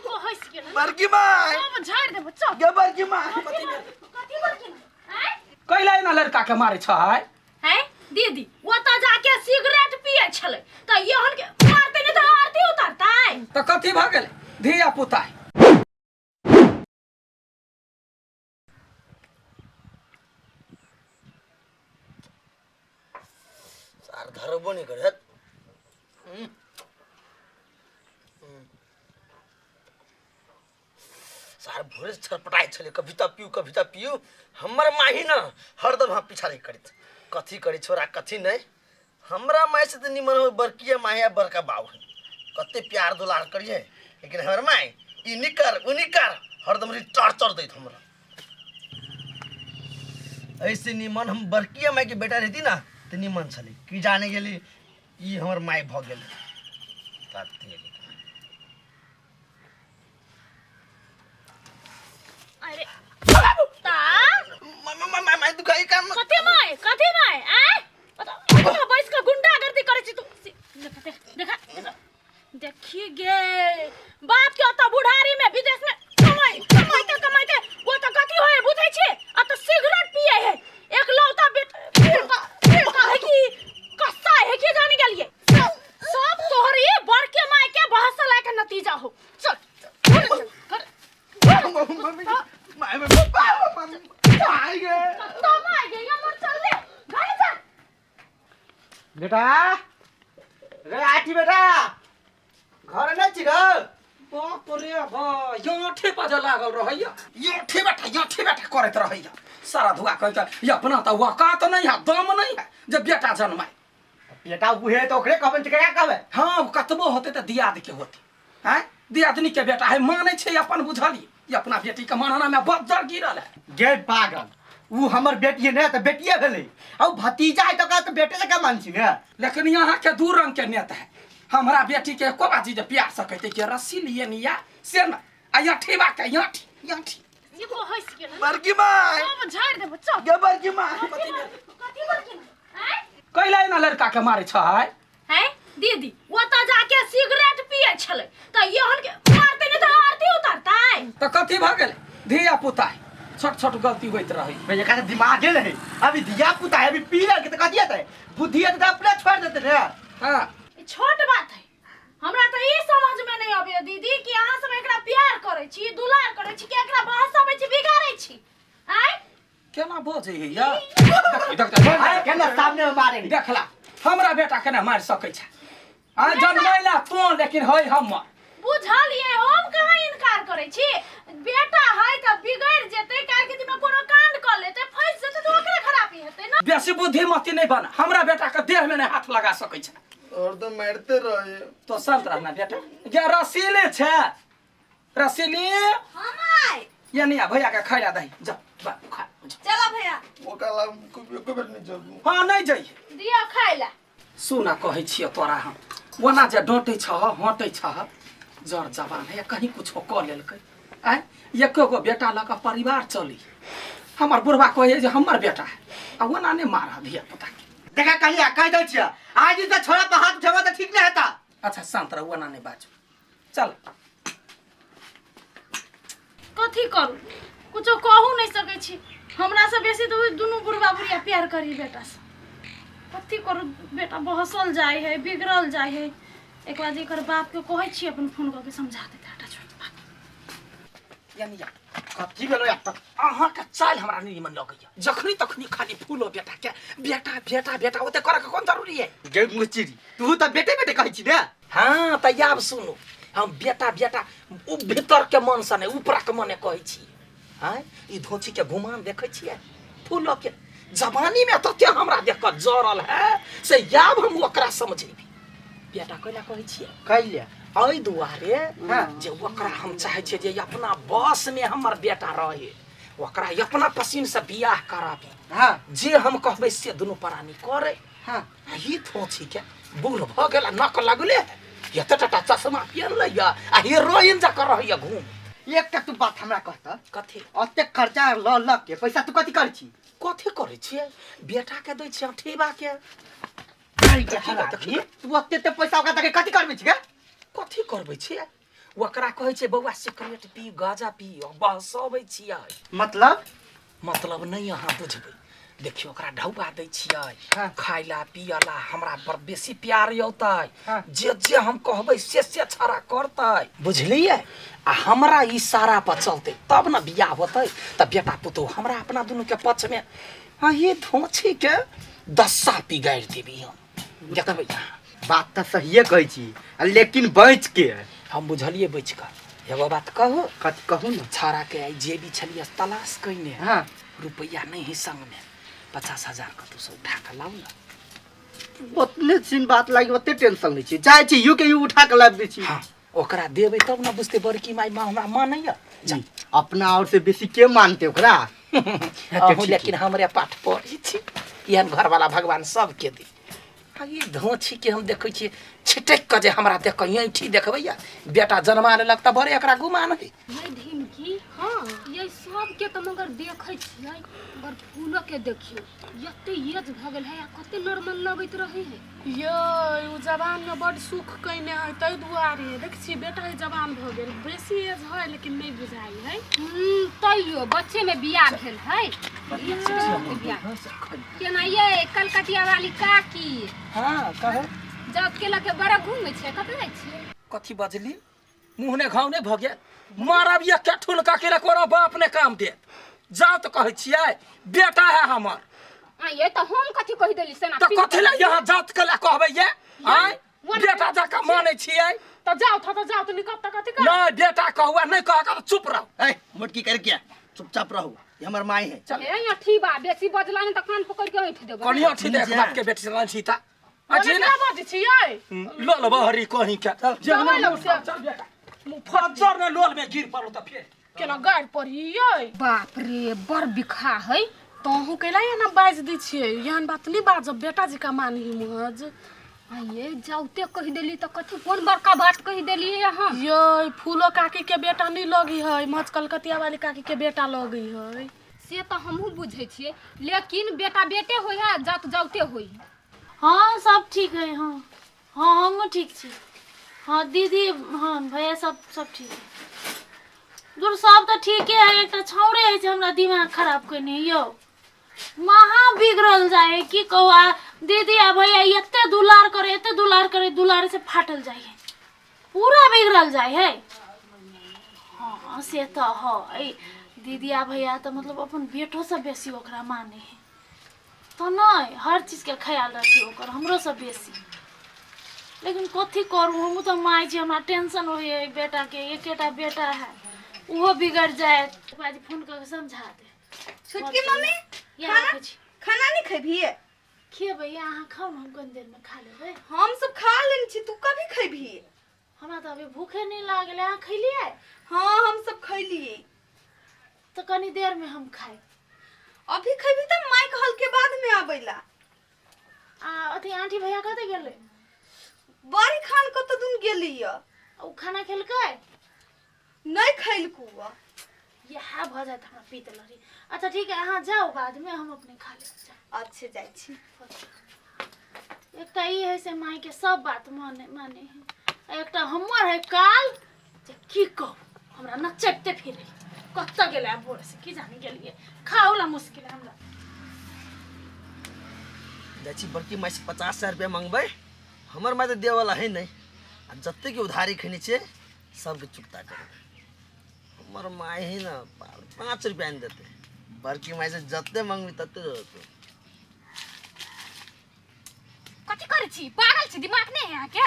एको हंस गेल बड़की माय सब झाड़ि देबो चल गे बड़की माय कथी कथी बड़की आँय कैला एना लड़का के मारे छै हैं दीदी ओतऽ जाके सिगरेट पिए छलै तऽ एहन के मारतै नहि तऽ आरती उतारतै तऽ कथी भऽ गेलै धिया पुता है। सार धरबो नहि करत सार भोरे से छटपटाइ छलै कविता पियू कविता पियू। हमर माही न हरदम हम पीछा नहीं करत, कथी करी छोरा कथी नहीं। हमरा माय से तऽ निमन हो बड़किया माय आ बड़का बाबू है, कते प्यार दुलार करिए, लेकिन हमर माय ई नहीं कर उ नहीं कर, हरदम री टॉर्चर दैत हमरा। ऐसे निमन हम बड़किया माय के बेटा रहती ना तऽ निमन छलै, की जाने गेली ई हमर माय भऽ गेलै। अरे ता माय दुखाई काम। कथी माय कथी माय आय ओतऽ बैस कऽ गुंडागर्दी करै छी तू। देखा देख देखा देखा देखी गे बाप के ओतऽ बुढ़ारी में विदेश में कमाई कमाइते कमाइते वो तऽ कथी होय बुझै छी आ तऽ सिगरेट पिए है एक लौता बेटा बेटा बेटा है कि कस्सा है कि जाने गेलिए सब सब तोहर ई बड़के माय के बहस के नतीजा हो। चल चल घर चल घर। मम्मी my my गे कत्ता माय गे ये मोर चल ले घर चल। बेटा रे आठी बेटा घर नहीं छी रे। बाप रे बा याठे बजे लागल रहैया, याठे बेटा याठे बेटा करैत रहैया सारा धुआ कहि के। अपना तऽ औकात नहीं है, दम नहीं है जे बेटा जनमाय। बेटा उहे तो ओकरे कहबे त केकरा कहबे? हाँ कतबो होते तऽ दियाद के होते, हैं दियादनी के बेटा है मानै छै अपन, बुझलियै ई अपना बेटी के मानना में बज्जर गिरल है। गे पागल उ हमर बेटिए ने त बेटिए भेलै आ उ भतीजा है त ओकरा त बेटे जकाँ मान छी ने। लेकिन यहाँ के दू रंग के नेता है, हमरा बेटी के एको बाजी जे प्यार सकै के रस्सी लिए निया से न आ यठीबा के यठी यठी। एको हंस गेल बड़की माय सब झाड़ि देबो चल गे बड़की माय कथी कथी बड़की आँय कैला एना लड़का के मारे छै? हैं दीदी ओतऽ जाके सिगरेट पिए छलै तऽ एहन के मारतै नहि तऽ आरती उतारतै। तऽ कथी भऽ गेलै धिया पुता है, छोट छोट गलती होइत रहै। भैया का दिमागे नहीं अभी धिया पुता है अभी पी लगे तो कथी हेतै, बुद्धि हेतै तऽ अपने छोड़ देतै रे। हाँ ई छोट बात है, हमरा तऽ ई समझ में नहीं अबैया दीदी कि अहाँ सब एकरा प्यार करै छी दुलार करै छी कि एकरा बहसबै छी बिगाड़ै छी। आँय केना बजै है या देख देख देख केना सामने में मारे नी। देखला हमरा बेटा केना मारि सकै छै? आ जनमैला तो लेकिन है हमर। बुझलियै हम कहाँ इनकार करै छी, बेटा है तऽ बिगड़ि जेतै काल्हि के दिन में कोनो कांड कऽ लेतै फंसि जेतै तऽ ओकरे खराबी हेतै ने। बेसी बुद्धिमती नहीं बना, हमरा बेटा के देह में नहीं हाथ लगा सकै छै। और तो मारते रहे। तो शांत रहना बेटा। गे रसीले छै रसीली हाँ माय ये नहीं आ भैया के खैला दही जा बा खा जा। चलो भैया। ओकरा कभी कभी नहीं जाबू। हाँ नहीं जाइए दियौ खाइ ला। सुना कहै छियै तोरा हम ओना जे डोटै छह हटै छह जर जवान है कहीं कुछो कऽ लेलकै आँय एको गो बेटा लऽ कऽ परिवार चली। हमर बुढ़बा कहै जे हमर बेटा है आ ओना नहि मारह धिया पुता के। देखा कहिया कहि दै छियै आज से छोड़ा पर हाथ उठेबा तऽ ठीक नहि हेता। अच्छा शांत रहू ओना नहि बाजू चल। कथी करू कुछो कहू नहीं सकै छी, हमरा से बेसी तऽ दुनू बुढ़बा बुढ़िया प्यार करी बेटा से। कथी करू बेटा बहसल जाइ है बिगड़ल जाइ है। एक बार एकर बाप के कहै छी अपन फोन कऽ के समझा देते हटा छोड़ बाप। यानी या कथी भेलो यार? अहाँ के चाल हमरा नहीं मन लगैया, जखनी तखनी खाली फूलो बेटा के बेटा बेटा बेटा ओते करे के कोन जरूरी है? गे मुचिरी तू तऽ बेटे बेटे कहै छी ने। हाँ तऽ आब सुनू हम बेटा बेटा उ भीतर के मन से नहीं ऊपर के मने कहै छी। हाँ ई धोची के गुमान देखै छियै फूलो के जवानी में तते हमरा देख कऽ जरल है से याब हम ओकरा समझेबी। बेटा कैला कहै छियै? कैला एहि दुआरे हाँ। जे ओकरा हम चाहै छियै जे अपना बस में हमर बेटा रहे, ओकरा अपना पसीन से बियाह कराबी। हाँ। जे हम कहबै से दुनू प्राणी करे। हाँ। आ ई थोची के बूढ़ भऽ गेल आ नक लगले एते टाटा चश्मा पहिनले या आ हीरोइन जकाँ रहैया घूम। एकटा तू बात हमरा कहता कथी? ओते खर्चा ल ल के पैसा तू कथी करै छी? कथी करै छियै? बेटा के दै छियै अठीबा के। तू ओते ते पैसा ओकरा दके कथी करबै छी गे? कथी करबै छियै? ओकरा कहै छै बौआ सिगरेट पी गाजा पी बहसबै छियै। मतलब? मतलब नहि अहाँ बुझबै। देखियौ ओकरा ढौआ दै छियै। हाँ। खाय ला पियला हमरा पर बेसी प्यार औतै। हाँ। जे जे हम कहबै से से छड़ा करतै, बुझलियै? आ हमरा इशारा पर चलतै तब ने बियाह होतै, तऽ बेटा पुतोहु हमरा अपना दुनूके पक्षमे। आ ये धोछी के दशा बिगाड़ि देबी हम, देखबै अहाँ। बात तऽ सहिए कहै छी, आ लेकिन बचि के। हम बुझलियै बचि कऽ। एगो बात कहू? कथी कहू ने। छाड़ा के आइ जे भी छलियै तलाश कयने। हाँ। रुपैआ नहि है संगमे, 50,000 कतहुसँ उठा कऽ लाउ ने। ओतने सीन बात लागि ओते टेंशन लै छी, जाइ छी यू के यू उठा के लाबि दै छी। हाँ, ओकरा देबै तब ने बुझतै बड़की माय माँ हमरा मानैया। जा। अपना और से बेसी के मानते ओकरा? अहूँ लेकिन हमरे पाठ पढ़ै छी। एहन घरवाला भगवान सबके दे। आ ई धोछी के हम देखै छियै छिटकि कऽ जे हमरा देख कऽ ऐंठी देखबैया, बेटा जन्मा लेलक तऽ बड़े एकरा गुमान है। ये ढिमकी। हाँ। ये सबके तऽ मगर देखै छियै, मगर फूलो के देखियौ एते एज भऽ गेल है आ कते नॉर्मल लगैत रहै है। ये ओ जवान में बड सुख कयने है, ताहि दुआरे देख छी बेटा है जवान भऽ गेल, बेसी एज है लेकिन नहीं बुझाइ है। तैयो बच्चे में बियाह भेल है। बियाह केना ये कलकतिया वाली काकी? हाँ कहो। जब के लके बड़ा घूमै छै, कतऽ जाइ छियै? कथी बजली? मुँह ने घाव नहि भऽ गेल? मारब ये के ठुनका के कोनो बाप ने काम देत। जाओ तऽ कहै छियै बेटा है हमर। आ ये तऽ हम कथी कहि देली से ना? तऽ कथी लए यहाँ जात के लए कहबै ये? आँय, बेटा जकाँ मानै छियै। तऽ जाउ तऽ जाउ तऽ निकल तऽ कथी कर? नहि बेटा कहू आ नहि कह तऽ चुप रहू। ए मोटकी कर क्या, चुपचाप रहू, ये हमर माई है। चल। ए अथी बा बेसी बजला ने तऽ कान पकड़ के ऐठ देबै। कनियो छी देख बाप के बेटी चलन छी ता। अथी अथी ना बजै छियै। लोल बहरी कहीं के चल। जे दबाइ लग से। चल बेटा, मुँह फज्जर ने लोल में गिर पड़ो तऽ फेर केना गाड़ि पड़ियै। बाप रे बड़ बिखा है। तोहूँ कैला एना बाजि दै छियै? एहन बात नहि बाजब, बेटा जी का मानही महज। आ ये जाउते कहि देली तऽ कथी कोन बड़का बात कहि देलियै अहाँ? ये फूलो काकी के बेटा नहीं लगी है, महज कलकतिया वाली काकी के बेटा लगी है। से तऽ हमहूँ बुझै छियै, लेकिन बेटा बेटे होइ है, जात जाउते होइ है। हाँ सब ठीक है। हाँ हाँ हमहूँ ठीक छी। हाँ दीदी, हाँ भैया, सब सब ठीक है। दूर सब तऽ ठीके है, एकटा छौड़े है जे हमरा दिमाग खराब केने यौ, महा बिगड़ल जाइ है की कहू। आ दीदी आ भैया एते दुलार करे, एते दुलार करे, दुलारे से फाटल जाइ है, पूरा बिगड़ल जाइ है। हाँ से तऽ है, दीदी आ भैया तऽ मतलब अपन बेटो से बेसी ओकरा माने है तऽ नहि, हर चीजके ख्याल रखी ओकर हमरो से बेसी। लेकिन कथी करू, हमहूँ तऽ माय छी, हमरा टेंशन होइए एहि बेटाके, एकेटा बेटा है, ओहो बिगड़ि जायत। ओकरा जे फोन कऽ के समझा दे। छोटकी मम्मी, या खाना राखै छी। खाना नहीं खेबही? खेबै, अहाँ खाउ ने, हम कनि देरमे खा लेबै। हम सब खा लेने छी, तू कभी खेबही? हमरा तऽ अभी भूखे नहि लागल। अहाँ खैलियै? हाँ हम सब खैलियै। तऽ कनि देरमे हम खायब। अभी खेबही तऽ माय कहल के बाद में आबैला। आ अथी आंटी भैया कतऽ गेलै? बड़ी खान कतऽ दुन गेली य। ओ खाना खेलकै? नहीं खैलकू। इएह भऽ जायत हमरा पीत लहरी। अच्छा ठीक है, अहाँ जाउ, बादमे हम अपने खा लेब। जाउ। अच्छे जाइ छी। एकटा ई है से मायके सब बात माने माने है, आ एकटा हमर है काल जे की कहू, हमरा नचैते फिरे। कतऽ गेलै आब भोर से की जाने गेलियै, खाओ ला मुश्किल है हमरा। जाइ छी बड़की माय से 50,000 रुपया मंगबै, हमर माय तऽ देवला है नहीं, आ जतेक उधारी खेने छियै सबके चुकता करबै। हमर माय है ना 5 रुपया नहीं देते, बड़की माय से जते मंगबी तते देते। कथी करै छी? पागल छी? दिमाग नहि है अहाँके?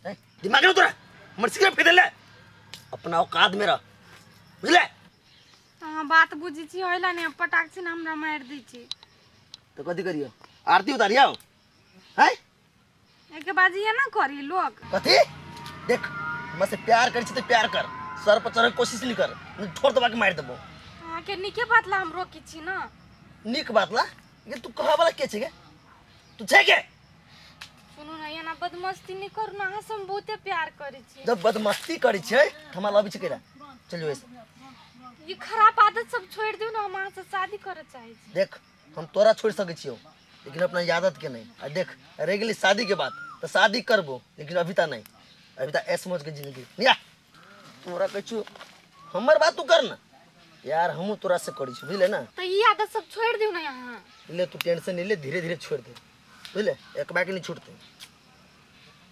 ए, दिमाग नहीं तोरा, हमर सिगरेट फेंक देले। अपना औकात में रह, बुझले? अहाँ बात बुझै छी ओहि ला नहि पटाक छी ने हमरा मारि दै छी। तो कथी करियो, आरती उतारियो हैं? एके बाजी एना करी लोग। कथी? देख हमरा से प्यार करै छी तऽ प्यार कर, सर पर चढ़े के कोशिश नहीं कर, नहीं ठोर दबा के मारि देबो। अहाँके नीके बात ला हम रोकी छी ना। नीक बात ला? ये तू कहऽ वाला के छै गे? तू छै के? सुनू ना, एना बदमस्ती नहीं करू ना, अहाँ से हम बहुते प्यार करै छी। जब बदमस्ती करै छै तऽ हमरा लबै छै केला, चल जो ऐसे। ई खराब आदत सब छोड़ि दियौ ना, हम अहाँ से शादी करऽ चाहै छी। देख हम तोरा छोड़ सकै छियौ, लेकिन अपना आदत के नहीं। आ देख रह गेली शादी के बात, तऽ शादी करबो लेकिन अभी तक नहीं। अभी तऽ ऐश मौज के जिंदगी निया। तोरा कहै छियौ, हमर बात तू कर ना यार, हमहूँ तोरा से करै छी, बुझले ना? तऽ ई आदत सब छोड़ि दियौ ने अहाँ। ले तू टेंशन नहीं ले, धीरे धीरे छोड़ दे, बुझले? एक बार के नहीं छूटते।